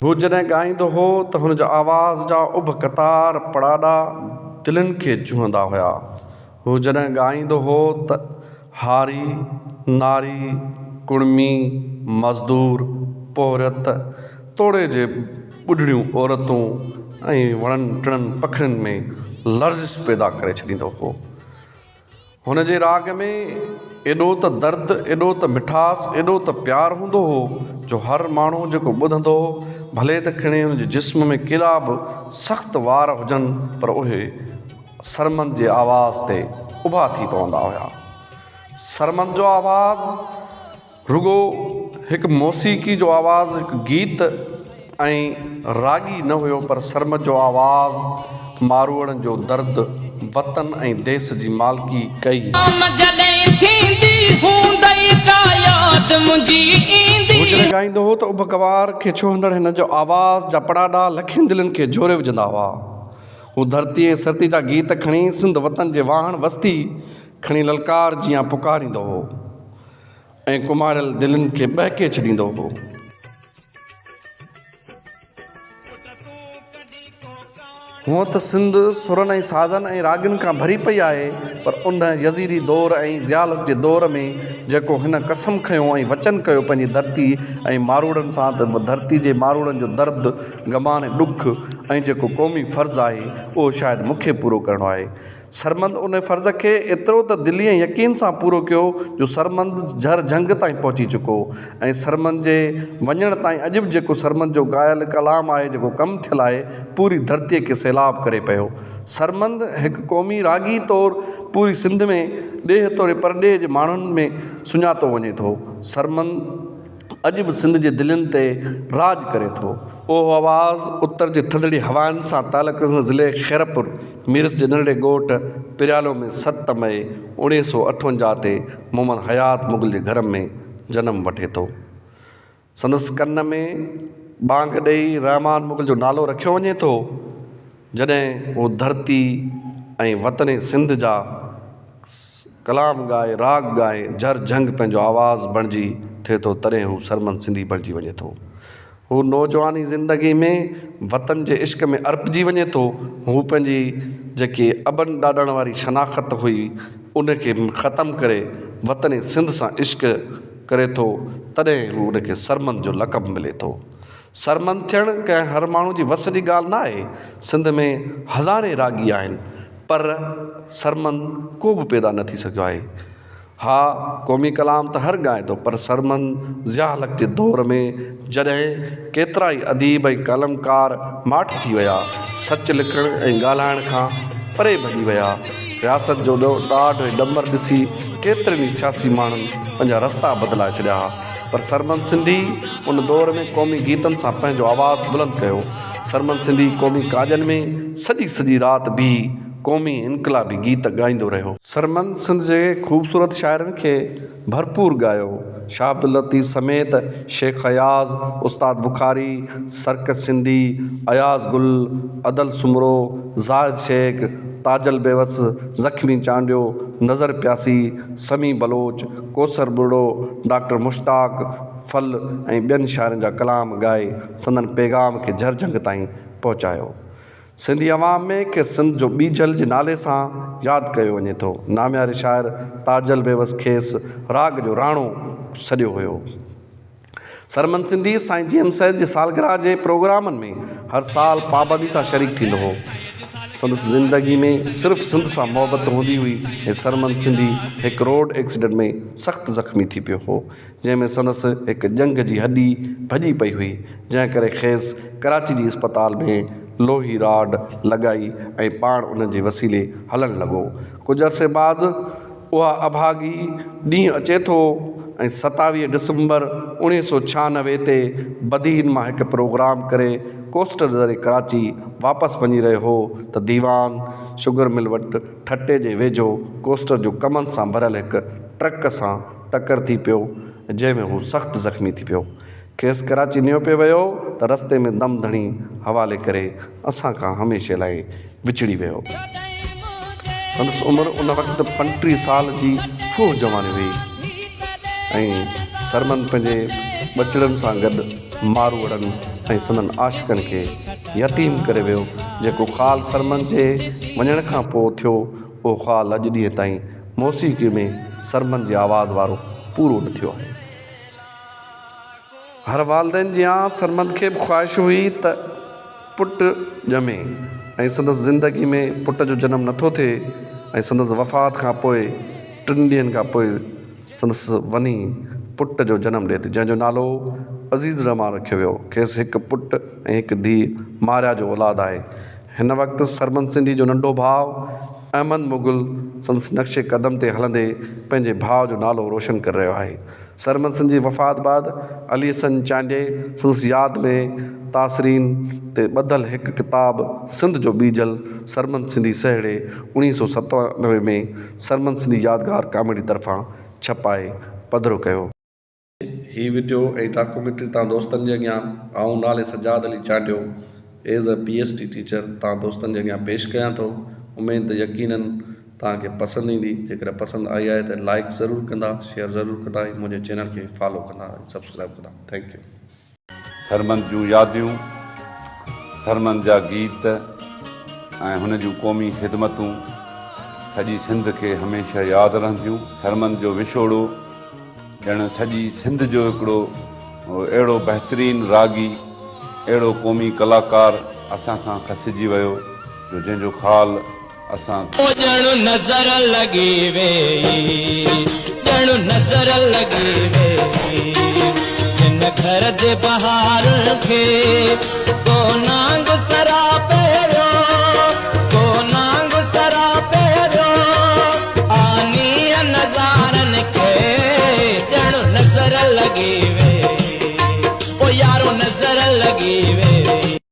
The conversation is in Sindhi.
هو جڏهن ڳائيندو هو ته هن جا آواز جا اڀ قطار پڙاڏا دلين کي ڇهندا هيا. هو جڏهن ڳائيندو هو ته هاري، ناري، ڪڙمي، مزدور، پورهيت توڙي جي ٻڍڙيون عورتون ۽ وڻن ٽڻن پکين ۾ لرزش پيدا ڪري ڇڏيندو هو. هن جي راڳ ۾ ايڏو ته درد، ايڏو ته مٺاس، ايڏو ته پيار هوندو هو جو هر ماڻهو جيڪو ٻڌندو هو، ڀلي ته کڻي هن جي جسم ۾ ڪيڏا به سخت وار هجن پر اهي سرمد جي آواز تي اڀا ٿي پوندا هيا. سرمد جو آواز. رڳو هڪ موسيقي جو آواز، هڪ گيت ۽ راڳي نه هيو پر سرمد جو آواز ماروئڙن جو درد، وطن ۽ ديس جي مالڪي ڪئي. هو جڏهن ڳائيندو هو ته اڀ ڪنوار کي ڇهندڙ هن جو آواز جا پڙاڏا لکين دلين کي جهوري وجهندا هئا. هو ڌرتي ۽ سرتي جا گيت کڻي سنڌ وطن جي واهڻ وستي کڻي للڪار جيان پڪاريندو هو. ۽ ڪماريل دلين کي ٻهڪي ڇڏيندو هو. هونء ته سنڌ سرن ۽ سازن ۽ راڳين کان ڀري پئي آهي، پر ان يزيدي دور ۽ ضياء الحق جي دور ۾ جيڪو هن قسم کنيو ۽ وچن ڪيو پنهنجي ڌرتي ۽ ماروئڙن سان ته ڌرتي جي ماروئڙن جو درد، غمان ۽ ڏک ۽ جيڪو قومي فرض آهي، اهو شايد مون کي پورو ڪرڻو آهي. سرمند ان فرض کي ايترو ته دلي ۽ يقين سان پورو ڪيو جو سرمند جھر جھنگ تائين پهچي چڪو ۽ سرمند جي وڃڻ تائين اڄ به جيڪو سرمند جو ڳايل ڪلام آهي جيڪو ڪم ٿيل آهي پوري ڌرتيء کي سيلاب ڪري پيو. سرمند هڪ قومي راڳي طور پوري سنڌ ۾ ڏيهه توڙي پرڏيهه جي ماڻهن ۾ سڃاتو وڃي ٿو. سرمند اڄ به سنڌ جي دلين تي راڄ ڪري ٿو. اهو آواز اتر جي ٿڌڙي هوائن سان تعلق رکندڙ ضلعي خيرپور ميرس جي ننڍڙي ڳوٺ پريالو ۾ ست مئي 1958 تي محمد حيات مغل جي گهر ۾ جنم وٺي ٿو. سندس ڪن ۾ ٻانگ ڏئي رحمان مغل جو نالو رکيو وڃي ٿو. جڏهن هو ڌرتي ۽ وطن سنڌ جا ڪلام ڳائي، راڳ ڳائي، جھر جھنگ پنهنجو آواز بڻجي ٿئي ٿو تڏهن هو سرمند سنڌي بڻجي وڃي ٿو. هو نوجواني زندگي ۾ وطن جي عشق ۾ ارپجي وڃي ٿو. هو پنهنجي جيڪي ابن ڏاڏڻ واري شناخت هئي ان کي ختم ڪري وطن سنڌ سان عشق ڪري ٿو تڏهن هو ان کي سرمند جو لقب ملي ٿو. سرمند ٿيڻ ڪنهن هر ماڻهو جي وس جي ڳالهه نه آهي. سنڌ ۾ هزارين راڳي آهن پر سرمند ڪو به پيدا نه ٿي سگهيو آهي. ها قومي ڪلام ته هر ڳائي ٿو پر سرمند ضياء الحق جي دور ۾ جڏهن ڪيترائي اديب ۽ قلمڪار ماٺ ٿي ويا، سچ لکڻ ۽ ڳالهائڻ کان پري ڀڄي ويا، رياست جو ڏاڍ ۽ ڏمر ڏسي ڪيترن ئي سياسي ماڻهن پنهنجا رستا بدلائي ڇڏيا ها پر سرمند سنڌي ان دور ۾ قومي گيتن سان پنهنجو آواز بلند ڪيو. سرمند سنڌي قومي ڪاڄن ۾ سڄي سڄي رات بيهي قومي انقلابي گيت ڳائيندو رهيو. سرمند سنڌ جي خوبصورت شاعرن کي ڀرپور ڳايو. شاهه عبداللطيف سميت شيخ اياز، استاد بخاري، سرڪش سنڌي، اياز گل، ادل سومرو، زاهد شيخ، تاجل بيوس، زخمي چانڊيو، نظر پياسي، سميع بلوچ، ڪوثر ٻرڙو، ڊاڪٽر مشتاق ڦل ۽ ٻين شاعرن جا ڪلام ڳائي سندن پيغام کي جهرجهنگ تائين پهچايو. سنڌي عوام ۾ کيس سنڌ جو ٻيجل جي نالي سان ياد ڪيو وڃي ٿو. نامياري شاعر تاجل بيوس کيس راڳ جو راڻو سڏيو هيو. سرمند سنڌي سائين جي ايم سيد جي سالگرهه جي پروگرامن ۾ هر سال پابندي سان شريڪ ٿيندو هو. سندس زندگي ۾ صرف سنڌ سان محبت هوندي هئي ۽ سرمند سنڌي هڪ روڊ ايڪسيڊنٽ ۾ سخت زخمي ٿي پيو هو جنهن ۾ سندس هڪ ڄنگهه جي هڏي ڀڄي پئي هئي جنهن ڪري کيس ڪراچي جي اسپتال ۾ لوهي راڊ لڳائي ۽ پاڻ ان جي وسيلي هلڻ لڳو. ڪجهه عرصي بعد اها اڀاڳي ڏينهن اچي ٿو ۽ 27 ڊسمبر 1996 تي بدين مان هڪ پروگرام ڪري ڪوسٽر ذريعي ڪراچي واپس وڃي رهيو هو ته ديوان شگر مل وٽ ٺٽي جي ويجهو ڪوسٽر جو ڪمند سان ڀريل هڪ ٽرڪ سان ٽڪر ٿي پيو جنهن ۾ هو سخت زخمي ٿي پيو. کيس ڪراچي نيو پئي ويو ته رستي ۾ دم ڌڻي حوالي ڪري اسان کان هميشه لاء وڇڙي ويو. سندس عمر ان وقت 35 سال جي ڦوهه جواني هئي ۽ سرمند پنهنجي ٻچڙن سان گڏ ماروئڙن ۽ سندن عاشقن کي يتيم ڪري ويو. جيڪو خال سرمد جي وڃڻ کان پوء ٿيو، اهو خال اڄ ڏينهن تائين موسيقي ۾ سرمد جي آواز وارو پورو نه ٿيو آهي. هر والدين جيان سرمد کي به خواهش هئي ته پٽ ڄمي ۽ سندس زندگي ۾ پٽ جو جنم نٿو ٿئي ۽ سندس وفات کان پوء ٽن ڏينهن کان پوء سندس وني پٽ جو جنم ڏئي ٿي جنهن جو نالو عزيز الرحمان رکيو ويو. کيس هڪ پٽ ۽ هڪ ڌيء ماريا جو اولاد آهي. هن وقت سرمد سنڌي جو ننڍو ڀاء احمد مغل سندس نقش قدم تي هلندي پنهنجي ڀاء جو نالو روشن ڪري رهيو آهي. سرمد سنڌ جي وفات بعد علي حسن چانڊيي سندس ياد ۾ تاثرين تي ٻڌل هڪ ڪتاب سنڌ جو ٻيجل سرمد سنڌي سهيڙي 1997 ۾ سرمد سنڌي يادگار ڪاميٽي طرفان ڇپائي پڌرو ڪيو. هي وڊيو ۽ ڊاڪيومينٽري توهان دوستن جي اڳيان آئون نالي Sajjad Ali Chandio as a P S T teacher توهان دوستن جي اڳيان پيش ڪيان ٿو اميد ته يقينن توهان کي پسند ايندي جيڪڏهن پسند آئي آهي ته لائيڪ ضرور ڪندا شيئر ضرور ڪندا ۽ منهنجي چينل کي فالو ڪندا ۽ سبسڪرائب ڪندا thank you. Sarmad جون ياديون، سرمد جا گيت ۽ هن جون قومي خدمتون سڄي سنڌ کي هميشه ياد رهنديون. سرمد جو وڇوڙو ڄڻ سڄي سنڌ جو هڪڙو اهڙو بهترين راڳي، اهڙو قومي ڪلاڪار اسان کان کسجي ويو جو جنهن جو خال اسان. او ڄڻ نظر لڳي ويئي، ڄڻ نظر لڳي ويئي، هن گهر جي بهارن کي ڪو نانگ سرا پهريو، ڪو نانگ سرا پهريو، آ نينهن نظارن کي، ڄڻ نظر لڳي ويئي.